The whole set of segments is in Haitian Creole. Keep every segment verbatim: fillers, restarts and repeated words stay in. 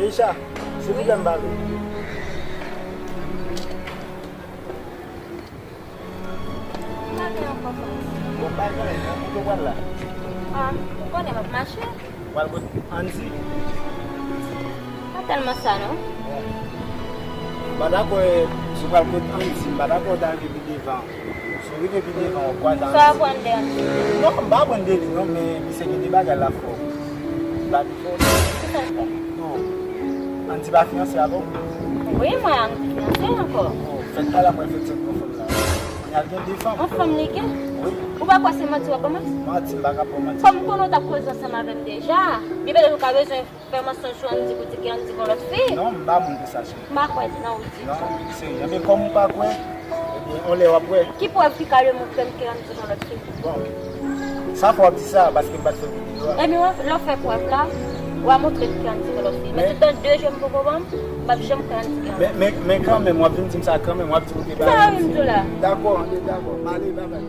Keisha, silvouplè, m pa vle. M pa gen ankò, Frans. Bon, pa gen, nan kote w pral la? Ah, ou konnen m ap mache. Pral kot Andy? Pa tèlman sa, non. Bon. M pa dakò, si w pral kot Andy, m pa dakò w ta rive pi devan. Si w rive pi devan, w ap kwaze Andy. Sa w aprann de Andy? Non, m pa aprann de li, non, men misye gen de bagay l ap fè w. L ap fè w. Kisa l fè? Non. Andy pa fiyanse avè w? Wi, mwen ak fiyanse ankò. Oh, fèt talè mwen fèt se pou fanm la. Kounye a l gen de fanm. Yon fanm li gen? Wi. Ou pa kwè se manti w ap ban mwen? Manti, m pa ka pran manti. Kòm konnen w t ap koze ansanm avè m deja, li petèt ou ka bezwen fè mansonj sou Andy pou di ke Andy gen lòt fi. Non, m pa moun pou sa, cheri. M pa kwè nan ou di. Non, serye. Ebyen, kòm ou pa kwè, ebyen, yon lè w ap wè. Ki prèv ki ka demontre m ke Andy gen lòt fi? Bon, sa fè w ap di sa, paske m pa t fè videyo a. Ebyen, lè w fè prèv la, w a montre m ke Andy gen lòt fi. Men toutan de je m poko ban m, m p ap janm kwè Andy gen lòt fi. Men, men, men kanmenm, w ap vin di m sa kanmenm, w ap di m ke... Sa w vin di la? Dakò, anben dakò. M ale, babay.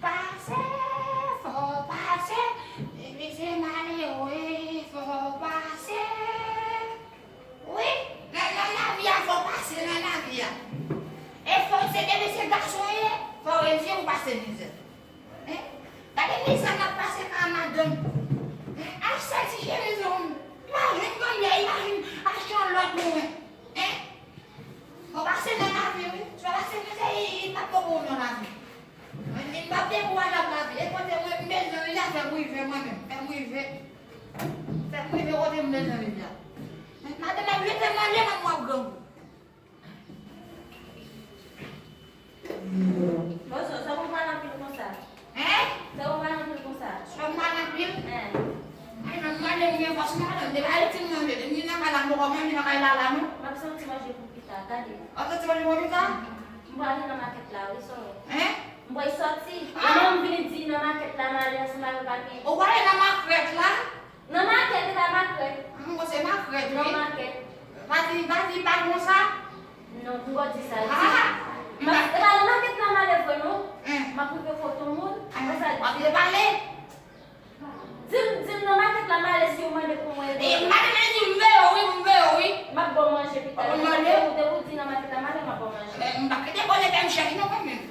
Pase, fò pase, mesye malere, fò pase. Wi, nan, nan lavi a, fò pase nan lavi a. E fò se depi se gason ye, fò rezi pou pase mizè. Hein? Gade mizè n ap pase nan madanm. Hein? Achte ti chemiz ou, imajin granmè, imajin achte yon lòt mwen. Hein? Fò pase nan lavi, wi. Si w pa pase mizè, li, li p ap bon pou ou nan lavi. Mwen, li p ap dekouraje ak lavi. E kote mwen, m bezwen li la, fè m rive mwen menm. Fè m rive. Fè m rive kote m bezwen li la. Madanm ap jete manje, mwen, m ap grangou. Bonjou, sa w konn pale anpil konsa? Hein? Sa w konn pale anpil konsa? Sa w pale anpil? Hein. Ay, non, m mande m gen fòs madanm. Depi Ayiti m manje, depi m vin nan kay la, m poko manje nan kay la la, non. M ap soti manje pou pita, gade. W ap soti manje pou pita? M pral nan makèt la, wi, sou. Hein? M pral soti. Ah! Lè m vini di nan makèt la, m ale ansanm avèk papi. Ou prale nan makèt la? Nan makèt, e pa makrèt. Ah, m panse makrèt, wi. Nan makèt. Pa di, pa di, pa konsa. Non, m poko di sa. Ah! Paske e pa nan makèt la m ale vre, non. Hein. M ap rive kote yon moun, konsa. W ap vle pale? Di m, di m nan makèt la m ale si w mande pou mwen. E, madanm nan di m veye w wi, m veye w wi. M ap ba w manje pita. Ou konn manje? Depi w di nan makèt la m ale, m ap ba w manje. Eh, m pa kite koze tè m chèch non kanmenm.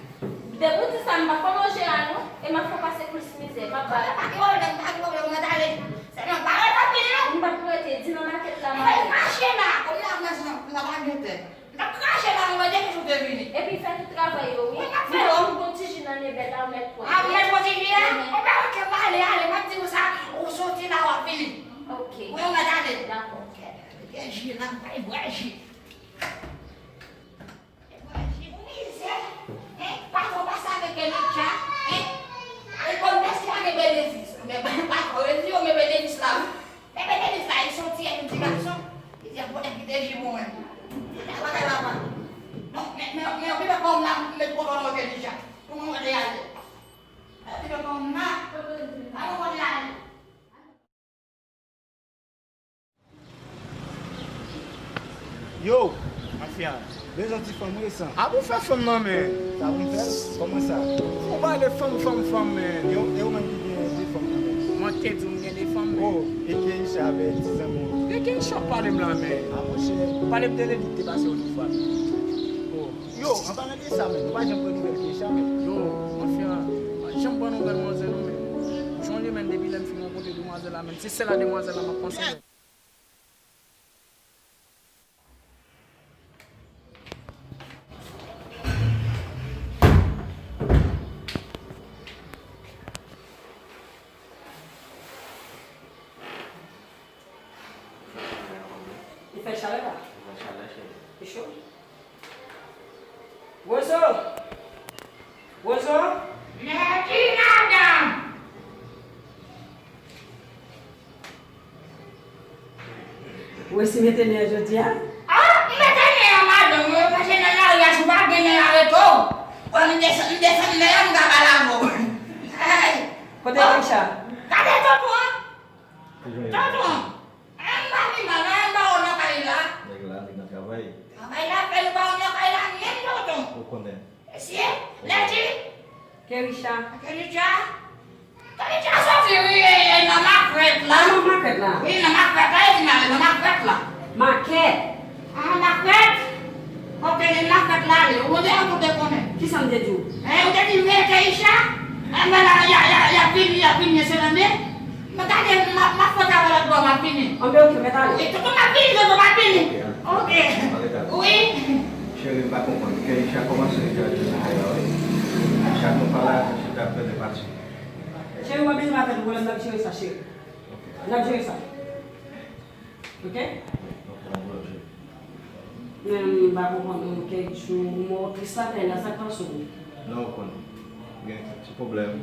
Depi w di sa, m p ap fè manje a non, e m ap fè w pase plis mizè, m ap ba. Pa gen pwoblèm, pa gen pwoblèm, mwen t ale. Sèlman pa ret anpil non. M p ap rete, di nan makèt la m ale. Mwen mache la, kòm la mwen san, la pa gen tè. M t ap krache la, mwen depi jou te vini. Epi fè tout travay yo, wi. Mwen t ap fè yo. M gon ti ji nan nenbèl la, ou mèt pran. Ah, ou mèt pran ti ji a? Enben, oke, m ale, ale, m ap di w sa, ou soti la, w ap vini. Oke. Wi, ou mèt ale. Dakò. Gen ji la, m bay bwè ji. Bwè ji, ou mizè. Hein? Patwon pase avèk Kenitcha, hein? E konn mèsi pa gen benefis. Men patwon, yo di yo gen benefis la, wi. Bebe Denis la, li soti èk yon ti gason. Li di, "Bon, nèg ki te ji pou mwen." Li di, "Bagay la pa." Non, men, men, men, okipe kò w la, m met pwoton nan oke deja. Pou mwen, mwen te ale. Okipe kò w la. Alò, mwen te ale. Yo! Mafya. Bezwen ti fanm resan. A pou fè fanm nan men. Sa pou m fè l? Kòman sa? Ou pale fanm, fanm, fanm men. Yo, e ou menm ki gen de fanm nan men? Mwen te di w m gen de fanm men. Oh, e Keisha avè ti zanmi w? De Keisha w ap pale m la men. A monchè, pale m de li, li te pase yon lòt fwa. Oh, yo, an palan de sa men, nou pa janm pran nouvèl Keisha men. Yo, mafya, pa janm pran nouvèl manzè non men. Chonje men depi lè m fin rankontre demwazèl la men, se sèl a demwazèl la m ap panse men. Li fè chalè la? Li fè chalè, cheri. Li cho? Wozo! Wozo! Mèsi, madanm! Ou resi mete nen an jodi a? Ah, m mete nen an, madanm, mwen mache nan lari a, si w pa M desann, m desann men an, m ka pale avè w. Ay. Kote Keisha? Gade tonton an. Tonton. M pa vin la, non, m pa wè w nan kay la. Nèg la, nèg nan travay. Travay la fè nou pa wè w nan kay la, menm tonton. Ou konnen. Mesye, Lèdi. Keisha. Keisha. Keisha soti, wi, e, e, nan makèt la. Nan makèt la. Wi, nan makèt la, e vin ale nan makèt la. Makèt. Ah, makèt. Ok, li makèt la, li. Ou deja tout konnen. Kisa m te di w? Eh, ou te di, men Keisha. Eh, men la, y a, y a, y a vini, y a vini, se nan men. Mwen gade, m ap, m ap fè travay lòt bò, m ap vini. Anben, ok, mèt ale. Wi, tonton, m ap vini, tonton, m ap vini. Ok, ale. Ok. Wi. Cheri, m pa konprann. Keisha kòmanse deja jwe nan kay la, wi. Chak nou pale, chita pèdi pati. Cheri, w pa bezwen ba tèt ou pwoblèm, n ap jere sa, cheri. Ok. N ap jere sa. Ok? Ok, n ap jere. Men m pa konprann, kèk jou, m wè w tris lakay la, sa k pase w? Non, ou konn. Gen ti pwoblèm.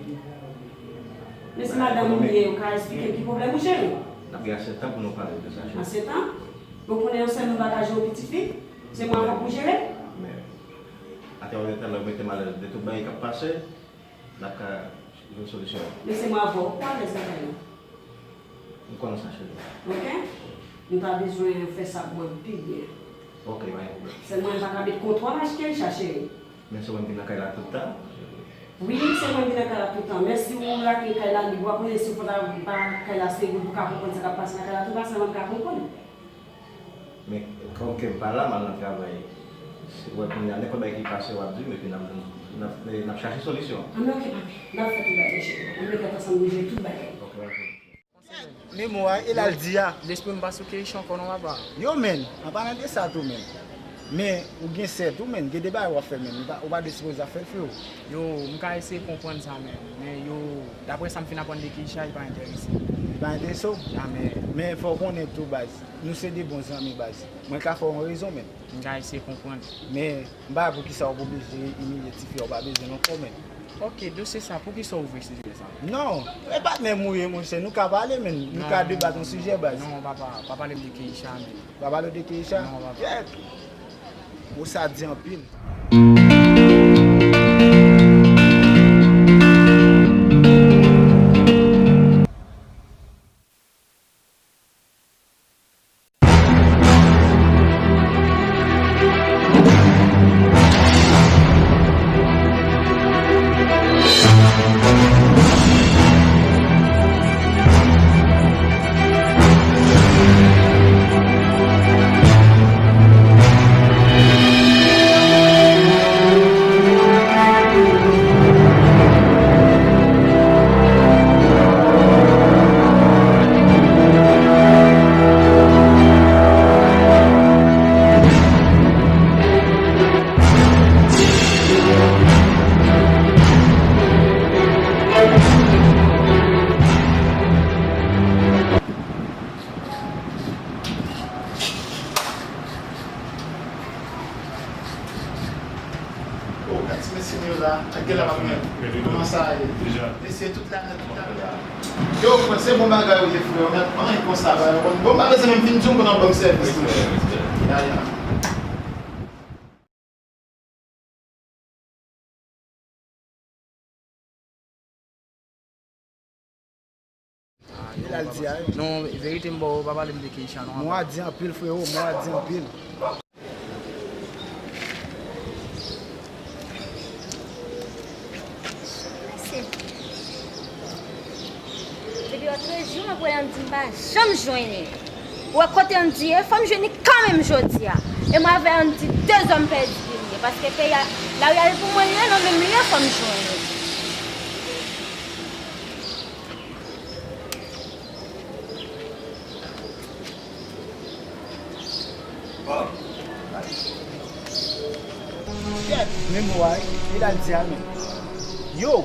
Men se madanm ou ye, ou ka eksplike ki pwoblèm ou, cheri? N ap gen ase tan pou nou pale de sa, cheri. Ase tan? Bon, kounye a, sèl nou pa ka jere yon pitit fi? Se mwen avè w pou jere? Men, atè w te talè, ou mete m alèz de tout bagay k ap pase. N ap ka jwenn solisyon an. Men se mwen avè w pou alèz nan kay la. M konn sa, cheri. Ok? M ta bezwen fè sa pou mwen pi byen. Ok, pa gen pwoblèm. Sèlman m pa ka met kontwòl ak Keisha, cheri. Men se mwen ki nan kay la tout tan, cheri. Wi, se mwen ki nan kay la tout tan. Men si w lage kay la lib, w ap konnen si w pa lakay la, se ou pou ka konprann sa k ap pase nan kay la tou, pa sèlman m ka konprann. Men kòm ke m pa la, m al nan travay. Si w wè kounye a, nenpòt bagay ki pase, w ap di m, epi n ap, n ap, n ap chache solisyon. Anben, ok, papi. N ap fè tout bagay, cheri. Ann met tèt ansanm, nou jere tout bagay. Ok, pa gen pwoblèm. Men mo a, e l al di a. Lespri m pa sou Keisha ankò non, papa. Yo, men, an palan de sa tou, men. Men, ou gen sè tou, men. Gen de bagay w ap fè, men. Ou pa, ou pa t sipoze ap fè l, freo. Yo, m ka eseye konprann sa, men. Men, yo, daprè sa m fin aprann de Keisha, li pa enterese m. Li pa enterese w? Jamè. Men, fò w konnen tou, baz. Nou se de bon zanmi, baz. Mwen ka fè w yon rezon, men. M ka eseye konprann. Men, m pa wè poukisa w oblije imilye tifi a, w pa bezwen l ankò, men. Ok, dosye sa, poukisa w ouvri sijè sa? Non, e patnè m ou ye, monchè, nou ka pale, men. Nou ka debat yon sijè, baz. Non, papa, pa pale m de Keisha, men. Pa pale w de Keisha? Non, papa. Kèt! Ou sa di anpil. Oh, gad ti mesye m yo la. Ak gen la m ap gen. Kòman sa ye? Mesye tout la nèt, tout la nèt. Yo, se bon bagay ou ye, frè. Mèt anyen konsa, ba yo. Bon, m pa bezwen menm fin di w, m konn ap ban m sèvis tou. Ya, ya. Li la l di a, wi. Non, verite m ba w, pa pale m de Keisha non. Mo a di anpil, freo, mo a di anpil. Depi yè trèz jou m ap wè Andy, m pa janm jwenn li. Ou wè kote Andy ye, fò m jwenn li kanmenm jodi a. E mwen avè Andy, de zòm pèdi li ye, paske peyi a, lari a li pou mwen li ye, non, men m li ye, fò m jwenn li. Kèt, men mo a, e la l di a, men. Yo,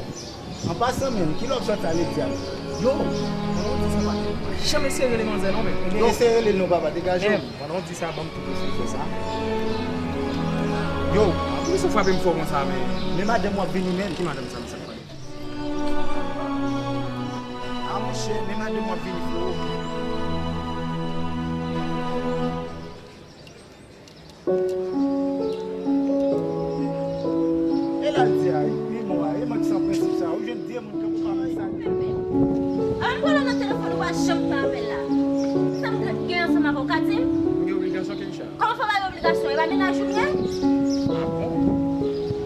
an pasan, men, ki lè w ap sòti a, l di a, men. Yo, pandan w di sa, pa janm eseye rele manzè non, men. Ebyen, eseye rele l non, papa, degaje w. Men, pandan w di sa, ban m tou pou sou fè sa. Yo. Poukisa w frape m fò konsa, men? Men madanm w ap vini, men. Ki madanm sa, men sa k pale? A monchè, men madanm w ap vini, freo. E la l di a, Mennaj ou m ye? Ah bon?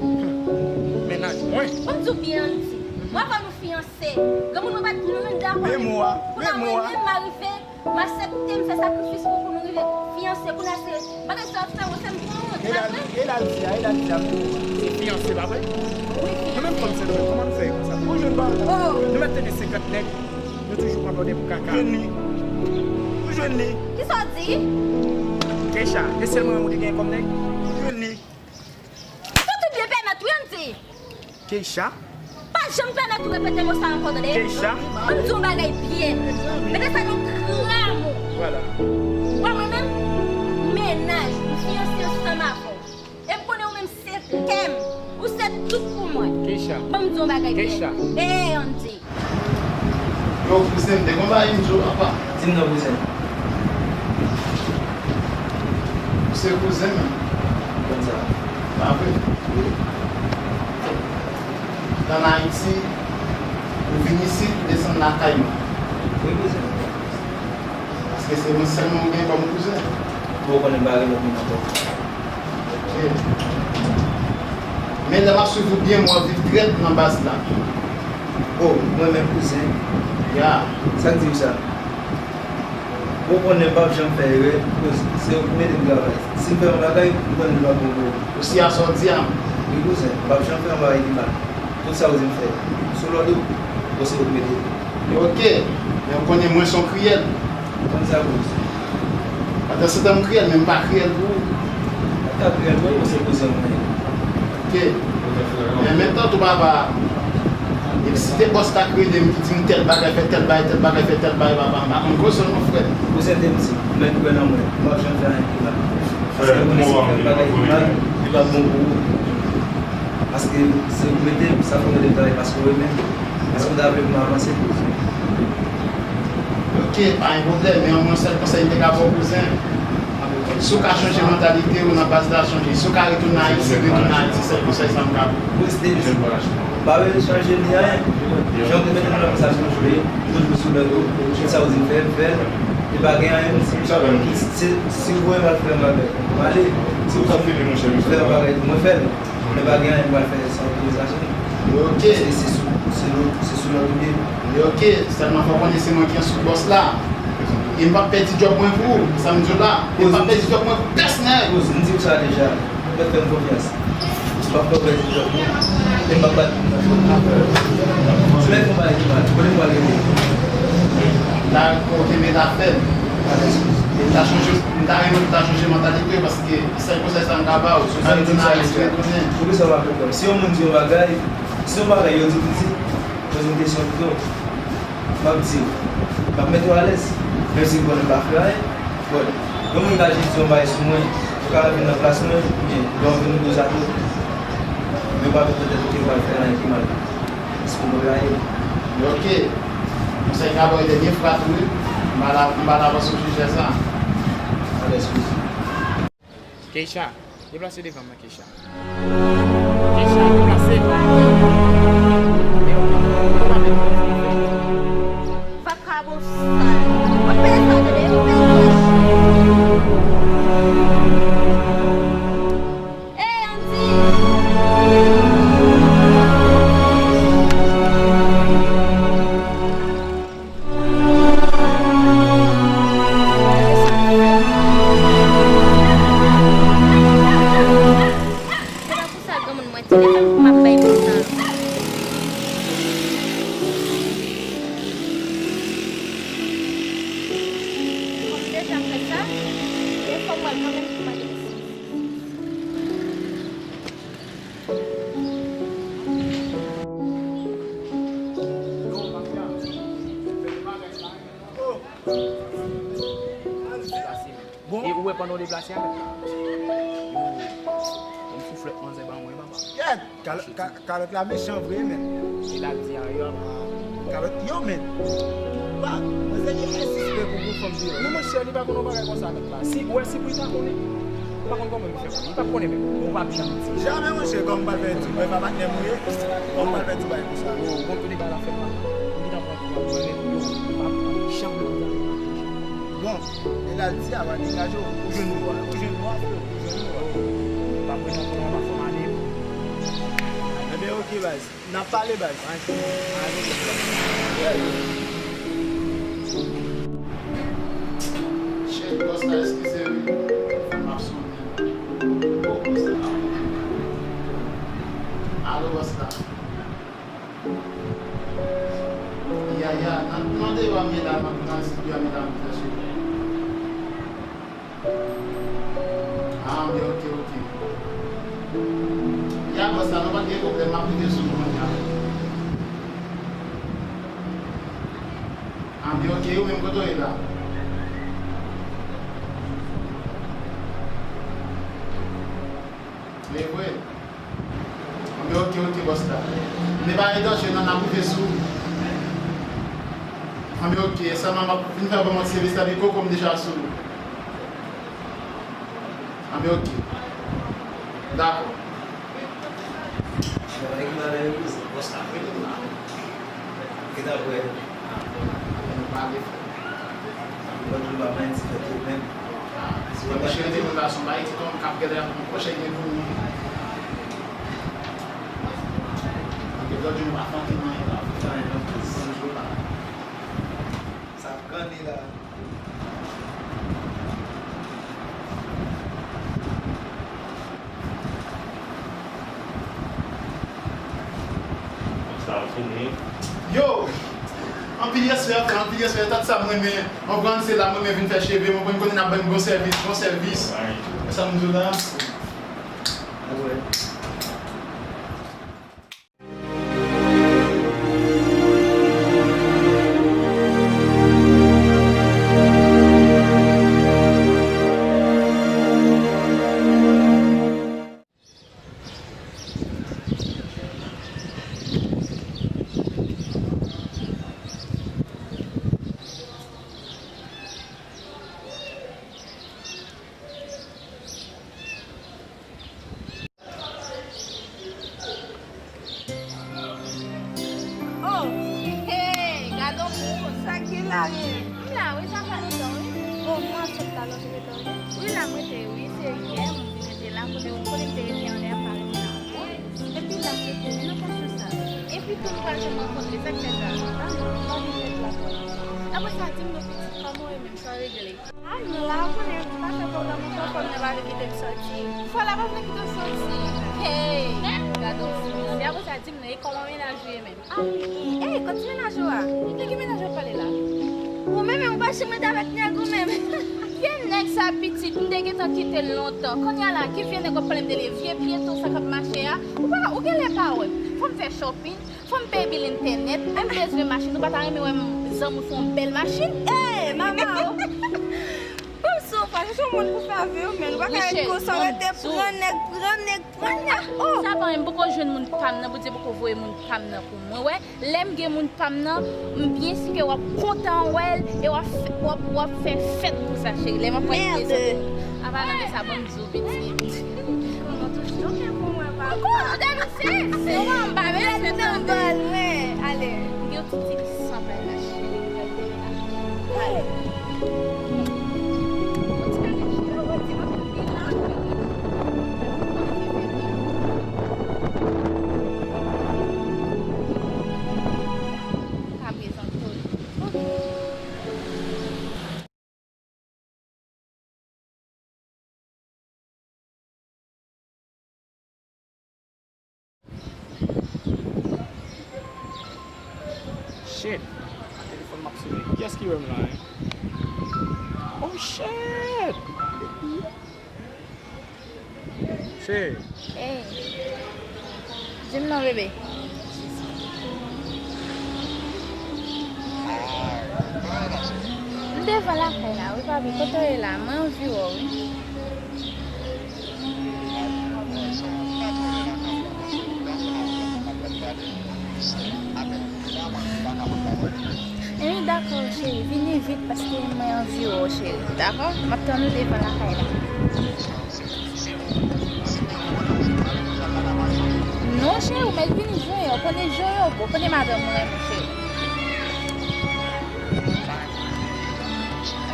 Hmm. Mennaj mwen? Ban m di w byen, Andy. Mwen, avan nou fiyanse, granmoun mwen pa t, nou menm dakò. Men mo a, men mo a. Mwen menm, m arive, m aksepte, m fè sakrifis pou, pou nou rive fiyanse. Kounye a se bagay sa w ap fè mwen, fè m pran wont, pa vre? E l al di a, e l al di a, men mo a. Se fiyanse, pa vre? Wi, fiyanse. Nou menm fanm Sendomeng, kòman nou fè ye konsa? Ou jwenn pa? Oh. Nou mèt tande senkant nèg. Nou toujou pran lòd pou kaka. Jwenn li. Ou jwenn li. Kisa w di? Keisha, e sèl mwen ou te gen kòm nèg? Jwenn li. Tèt ou byen pèmèt wi, Andy. Keisha? Pa janm pèmèt ou repete mo sa ankò, tande? Keisha? Ann di yon bagay byen. Mete sa nan kran ou. Vwala. Wè mwen menm, mennaj, m fiyanse ansanm avè w. E m konnen ou menm se kè m. Ou se tout pou mwen. Keisha. Ban m di yon bagay byen. Keisha. Ee, Andy. Yo, kouzen m, te gon bagay m di w, apa? Di m non, kouzen. Ou se kouzen m. Konn sa. Pa vre? Wi. Ann Ayiti, ou vin isit, ou desann lakay mwen. Wi, kouzen. Paske se mwen sèlman ou gen kòm kouzen. Bon, ou konnen m pa gen lòt moun ankò. Ok. Men lè m ap swiv ou byen, m wè w viv trèt nan baz la. Oh, mwen menm kouzen? Ya. Sa k di w sa? Ou konnen m p ap janm fè erè, koz se ou ki mete m travay. Si m fè yon bagay, ou konnen li p ap bon pou ou. Ou si a sa w di a? Wi, kouzen, m p ap janm fè yon bagay ki mal. Tout sa ou di m fè, sou lòd ou, bon, se ou ki mete m. Ok, men ou konnen mwen se yon kriyèl. Ou konn sa, kouz? Pandan se tan m kriyèl, men m pa kriyèl pou ou. Ou pa ka kriyèl pou mwen, se kouzen mwen ye. Ok. Men menm tan tou papa, epi si te bòs la k rele m ki di m tèl bagay, fè tèl bagay, tèl bagay, fè tèl bagay, papa, m pa konn koze non, frè. Kouzen te m di, ou mèt kwè nan mwen, m p ap janm fè anyen ki mal. Paske ou konnen si m fè yon bagay ki mal, li p ap bon pou ou. Paske se ou mete m, sa fè w mete m travay paske w renmen m. Paske w ta vle pou m avanse. Ok, pa gen pwoblèm, men yon sèl konsèy m te ka ba w, kouzen. Si w ka chanje mantalite w nan baz la, chanje. Si w ka retounen Ayiti, retounen Ayiti, sèl konsèy sa m ka ba w. Kouz te di, m pa bezwen chanje ni anyen. Jan w te mete m nan sa, se konsa m ye. Toujou sou lòd ou. Tout sa w di m fè, m fè l. E pa gen anyen m di. Se, si w voye m al fè yon bagay, m ale. Si w di m fè yon bagay, mwen fè l. Men pa gen anyen m pral fè san otorizasyon. Ok. Paske se sou, se lòd, se sou lòd ou ye. Ok, sèlman fò w konnen se mwen ki ansou bòs la. E m p ap pèdi djòb mwen pou ou, sa m di w la. E m p ap pèdi djòb mwen pou pèsonèl. Kouz, m di w sa deja. Ou mèt fè m konfyans. M p ap fè w pèdi djòb ou. E m p ap bat moun nan. Ou mèt fè yon bagay ki mal. Kote m pral rete? La, ok, men la fè m. Alèz, kouz. E m ta chanje, m ta renmen pou w ta chanje mantalite w, paske sèl konsèy sa m ka ba w, si w ta retounen Ayiti, retounen. Poukisa w pa konprann? Si yon moun di yon bagay, si yon bagay yo di w piti, poze m kesyon pito. M ap di w, m ap mete w alèz, menm si m konnen m pa fè anyen. Bon, yon moun ka jis di yon bagay sou mwen, ou ka vin nan plas mwen, oubyen lè w vin ou dozato, men w pa vin poutèt ou ke m pral fè anyen ki mal. Èske w konprann? Ok. Konsèy m ka ba w te byen frat wi. M pa la, m pa la avanse sou sijè sa. Alèz, kouz. Keisha, deplase devan mwen, Keisha. Keisha, deplase. Vakabon sal. Mwen peye sa, tande, mwen peye sa. Ey, Andy! Se pa pou sa granmoun mwen telefòn pou m ap bay moun sa. Kòm m deja fè sa, men fò m pral kanmenm pou m ale isit. Bon. E ou wè pandan w deplase a, mèt la. Yo, yon souflèt manzè ban mwen, papa. Kèt! Kal-, ka-, kalòt la mechan vre, men. E l al di a, yo. Kalòt, yo, men. Ba, manzè gen yon respè pou gwo fanm deyò. Non, monchè, li pa konn yon bagay konsa, mèt la. Si, ou wè, si pou li ta konnen, ou pa konn kòman li fè konnen. Li p ap konnen menm. Ou p ap janm di. Jamè, monchè, kòm m pral fè ti bòy, pa patnè m ou ye. Kòm m pral fè ti bòy konsa. Yo, bon, tout bagay la fèt la. Li t ap pran kou a mwen menm, yo, m p ap janm nan. Bon, e l al di a, va degaje w, ou jwenn nou a, ou jwenn nou a, frè, ou jwenn nou a. Pa pran nan pran nan fòm ale. Enben, oke, baz. N ap pale, baz. Shit, bòs la, eskize wi. Telefòn m ap sonnen. Oh, bòs la. Alo, bòs la. Ya, ya, nan, nan deyò a m ye la, nan, nan estidyo a m ye la, m fè sou. Ah, anben, oke, oke. Ya, bòs la, nou pa t gen pwoblèm, m ap rive sou nou kounye a. Anben, oke, ou menm, kote w ye la? Wi, vre. Anben, oke, oke, bòs la. Men pa gen danje, non, n ap rive sou ou. Anben, oke, sèlman m ap vin fè ban m yon ti sèvis la, epi koko m deja sou ou. Anben, oke. Dakò. Bon, nèg yo la repoze, bòs la, wi, la. Ki ta vre? Ah, bon, nou pale, frè. Lòt jou pa manyen ti fèt yo menm. Ah, si w ap cheri, se yon gason, bay ti tonm k ap gade ak yon pòch, gen pou ou. Anke lòt jou nou pa fè anyen la. Fè anyen non. Sa ap kanni la. Sa fini. Yo! Anpil respè, frè, anpil respè. Tande sa m renmen. Mwen pran se la, mwen menm vin fè cheve, mwen konn konnen n ap ban m bon sèvis, bon sèvis. Sa m di w la. Oh, hey, gade yon moun. Sa ki la ye? M la, wi, sa fè lontan, wi. Oh, mwen sot la, lòt retan, wi. Wi, la, mwen te, wi, se yè, mwen te rete la, kote, kote m te rete anlè a, pa rete la ankò. Epi la, mwen te, wi, nan pase sa. Epi tou, nou pa janm rankontre, sa k fè sa? Ah, non, m pa vin ret la, non. Apre sa, di m non, pitit, kòman w ye menm, sa regle? Ah, non, la, ou konnen, m pa fè pwoblèm ankò, fò m nan pa vle kite m sòti. Fò la pa vle kite w sòti. Hey! Gade yon ti mesye. Apre sa, di m non, e kòman mennaj ou ye menm? Ah, wi, wi. Hey, kot ti mennaj ou a? De ki mennaj w ap pale la? Ou menm, ou pa janm rete avèk nèg ou menm. Kiyès nèg sa, pitit? M te gentan kite l lontan. Kounye a la, ki vye nèg w ap pale m de li? Vye pyeton sa k ap mache a? Ou pa, ou genlè pa wè m. Fò m fè shopping. Fò m peye bil entènèt, m bezwen machin, ou pa ta renmen wè m zanmi w sou yon bèl machin? Ey, mama o! Ban m sou ou pa chèche yon moun pou fè avè w, men ou pa ka ret konsa, w rete pran nèg, pran nèg, pran nèg. Oh! Sa pa, m poko jwenn moun pa m nan, Bondye poko voye moun pa m nan pou mwen. Wè, lè m gen moun pa m nan, m byen si ke w ap kontan wè l, e w ap fè, w ap, w ap fè fèt pou sa, cheri. Lè m ap wè l, merde. Apa nan men sa, ban m di w, pitit. Ou toujou gen pou mwen, papa. Ou konnen, David, se, se ou anba, men se nan bal, wi. Ale. Gen yon ti ti ki san bay la, cheri. Ale. Ka prezante w. Shit! Telefòn m ap sonnen. Kiyès ki wè m la, hein? Oh shit! Cheri. Hey. Di m non, bebe. M devan lakay la, wi, papi. Kote w ye la? Mwen anvi wè w, wi. Wi, dakò, cheri. Vini vit, paske mwen anvi wè w, cheri. Dakò? M ap tann ou devan lakay la. Non, cheri, ou mèt vini jwenn yo. Konnen jwenn yo bon. Konnen madanm ou renmen, cheri.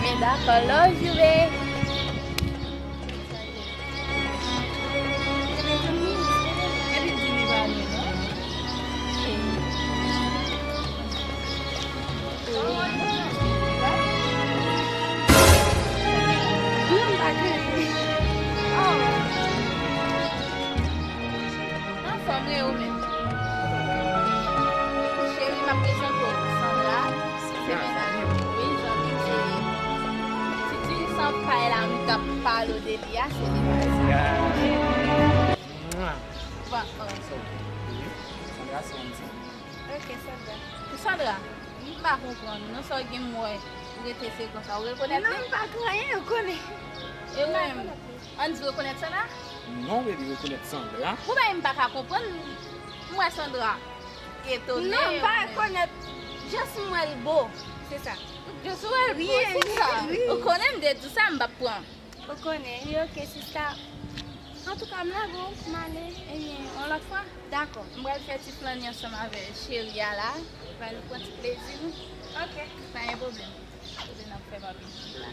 Men dakò, love you, babe. Li a se li baz. Bon, bon. Sandra, se yon ti. Ok, Sandra. Sandra, m pa konprann non, sa w gen m wè ou rete se konsa. Ou rekonèt li? Non, m pa gen anyen, ou konnen. E ou menm? Andy rekonèt Sandra? Non, baby, rekonèt Sandra. Ou bay m pa ka konprann. M wè Sandra etone. Non, m pa rekonèt. Just m wè l bo. Se sa. Just w wè l bo, se sa. Ou konnen m te di w sa, m p ap pran. Ou konnen, wi, ok, sista. Antouka, m lage w, m ale, ebyen, yon lòt fwa. Dakò. M pral fè ti flannen ansanm avè cheri a la. Pral pran ti plezi nou. Ok. Pa gen pwoblèm. Kote n ap fè papi la.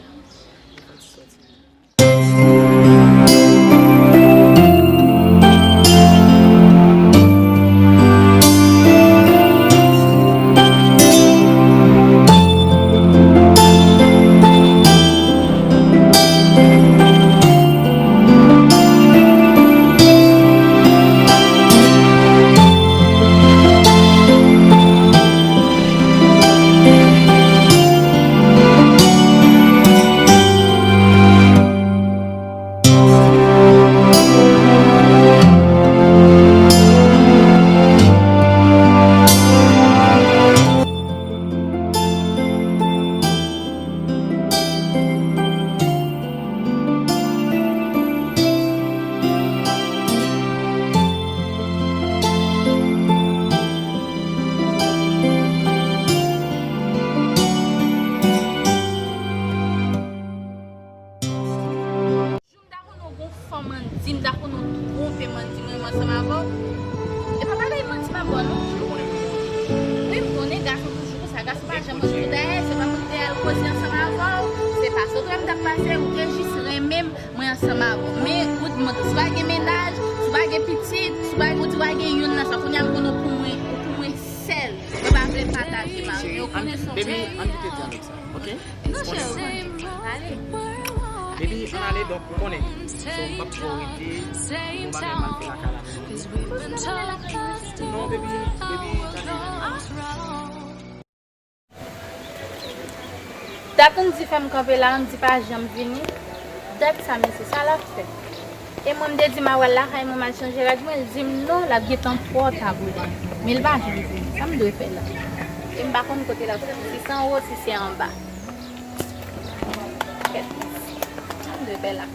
M ta konnen w gon fanm Andy, m ta konnen w twonpe m Andy, m renmen ansanm avè w. E pa pale m Andy m ap ba w non. Wi, m konnen gason toujou konsa, gason pa janm antre dèyè, se pa pou m te al koze ansanm avè w, se pa sot wè m t ap pase, ou te jis renmen m, mwen ansanm avè w. Men, ou di m, si w pa gen mennaj, si w pa gen pitit, si w pa, ou di w pa gen youn nan sa, kounye a m konnen w pou mwen, ou pou mwen sèl. Mwen pa vle pataje mari, men ou konnen se yon baby, ann kite dyalòg sa, ok? Non, cheri, ou konnen, pale. Baby, ann ale, donk, ou konnen. So, m p ap twò rete, gon bagay m al fè lakay la. Non, baby, baby, tande. Dat Andy fè m kanpe la, Andy pa janm vini. Dat sa, mesye, sa l ap fè? E mwen, m te di m a wè l lakay mwen, m al chanje rad mwen, l di m non, l ap gentan pran ta pou li. Men l pa janm vini. Sa m dwe fè la? E m pa konn kote l ap soti, si se anwo, si se anba. Kèt. Sa m dwe fè la?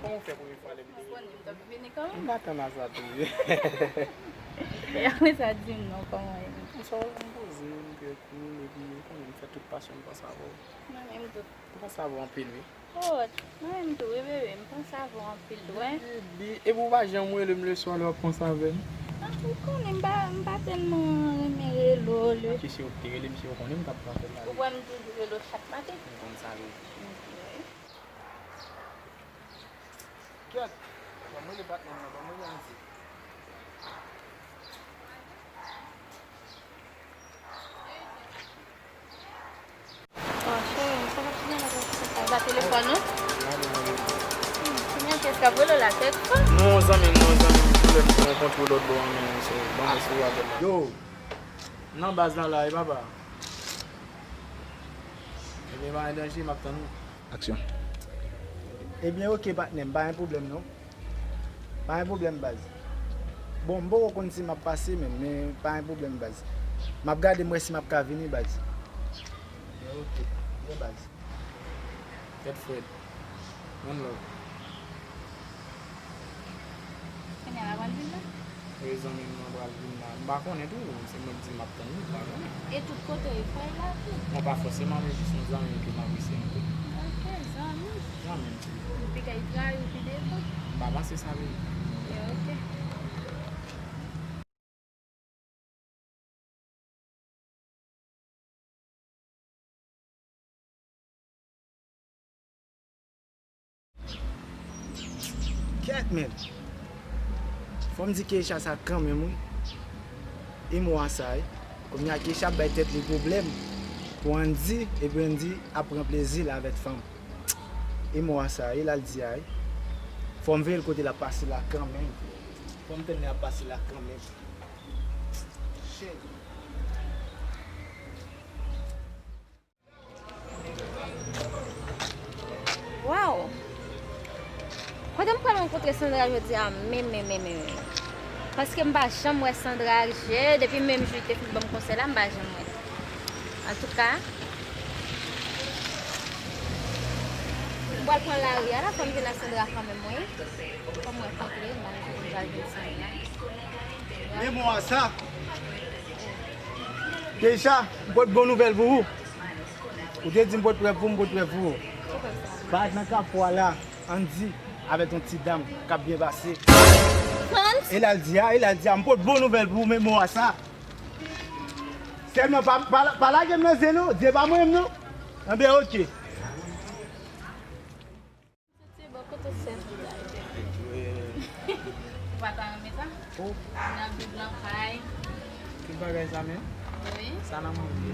Kòman w fè premye fwa lè m te rele? Ou konnen m t ap vini kanmenm. M pa tann a sa tou wi. E apre sa, di m non, kòman w ye? Kòmsa, m poze, m tranquille, epi ou konnen m fè tout pasyon m panse avè w. Mwen menm tou. M panse avè w anpil wi. Oh, mwen menm tou wi, bebe, m panse avè w anpil tou, wi. Baby, epi ou pa janm rele m leswa lè w ap panse avè m? Ah, ou konnen m pa, m pa tèlman renmen rele w, le. Kiyès ou te rele, misye ou konnen m t ap pran fèt la. Ou kwè m toujou rele w chak maten? M konn sa wi. Ok. Kèt! Ban m rele patnè m nan, ban m rele Andy. Bon, cheri, sa k ap fini la, sa? Ba telefòn ou? Hmm, kounya kiyès k ap rele w la, tèt fò? Non, zanmi m, non, zanmi m, pwoblèm se yon kontwòl lòt bò an, men se, bon, se w avè l la. Yo! Nan baz la, la, e papa. Ebyen, pa gen danje, m ap tann ou. Aksyon. Ebyen, oke, patnè m, pa gen pwoblèm, non. Pa gen pwoblèm, baz. Bon, m poko konn si m ap pase menm, men pa gen pwoblèm, baz. M ap gade, m wè si m ap ka vini, baz. Ebyen, oke. Ebyen, baz. Tèt frèt. One love. Pral vin la? Wi, zanmi m nan pral vin la. M pa konnen tou, se mwen k di m ap tann li, m pa konnen. E tout kote, e fè l la tou? Mwen pa fòseman, men jis yon zanmi ke m apresye anpil. Ok, zanmi. Zanmi m, tou. Ou pi kay trayi, ou pi devan. M pa panse sa vre. Ok. Kèt, men. Fò m di Keisha sa kanmenm, wi. E mwa sa, wi. Kounye a Keisha ap bay tèt li pwoblèm pou Andy, epi Andy ap pran plezi l avèk fanm. E mwa sa, e l al di a, wi. Fò m veye l kote l ap pase la kanmenm. Fò m tann lè l ap pase la kanmenm. Shit. Waw! Kote m pral rankontre Sandra jodi a menm, menm, menm, menm, menm? Paske m pa janm wè Sandra, je, depi menm jou li te fin ban m konsèy la, m pa janm wè. Antouka, m pral pran lari a la, fò m jwenn ak Sandra kanmenm, wi. Fò m wè kote m pral jwenn Sandra. Men mwa sa. Keisha, m pote bon nouvèl pou ou. Ou te di m pote prèv pou ou, m pote prèv pou ou. Baz nan kafou a la, Andy avèk yon ti dam k ap byen pase. Frantz? E l al di a, e l al di a, m pote bon nouvèl pou ou, men mwa sa. Sèlman pa, pa, pa lage m nan zen non, Dye pa mwen non. Anben, ok. Se bò kote w sèvi la. Ou pa ta renmen sa? Oh. N ap viv nan kay. Tout bagay sa menm? Wi. Sa nan manje.